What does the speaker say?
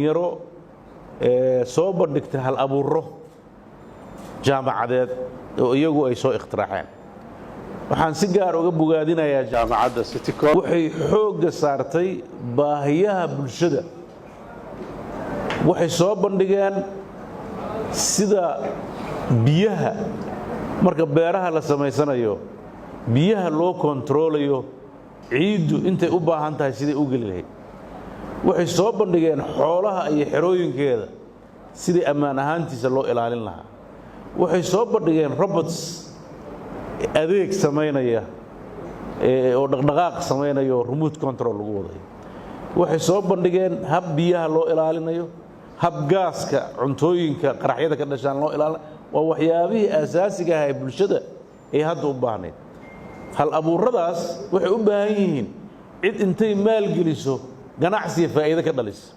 Dhallinyaro soo bandhigtay hal abuuro jaamacadeed oo iyagu ay soo ikhtiraaceen. Waxaan si gaar uga bogaadinayaa Jaamacadda City College. Waxay xoogga saartay baahiyaha bulshada. Waxay soo bandhigeen sida biyaha, marka beeraha la samaysanayo, biyaha loo kontaroolayo, ciiddu intay u baahan tahay siday u geli lahayd. Waxay soo bandhigeen xoolaha iyo xerooyinkeeda sidii ammaan ahaantiisa loo ilaalin lahaa. Waxay soo bandhigeen robots adeeg samaynaya oo dhaqdhaqaaq samaynaya oo remote control lagu wadayo. Waxay soo bandhigeen hab biyaha loo ilaalinayo, hab gaaska cuntooyinka qaraxyada ka dhashaan loo ilaalinayo. Waa waxyaabihii asaasiga ah ee bulshada ay hadda u baahnayd. Hal abuuradaas waxay u baahan yihiin cid intay maalgeliso ganacsiga faa'iido ka dhalisa.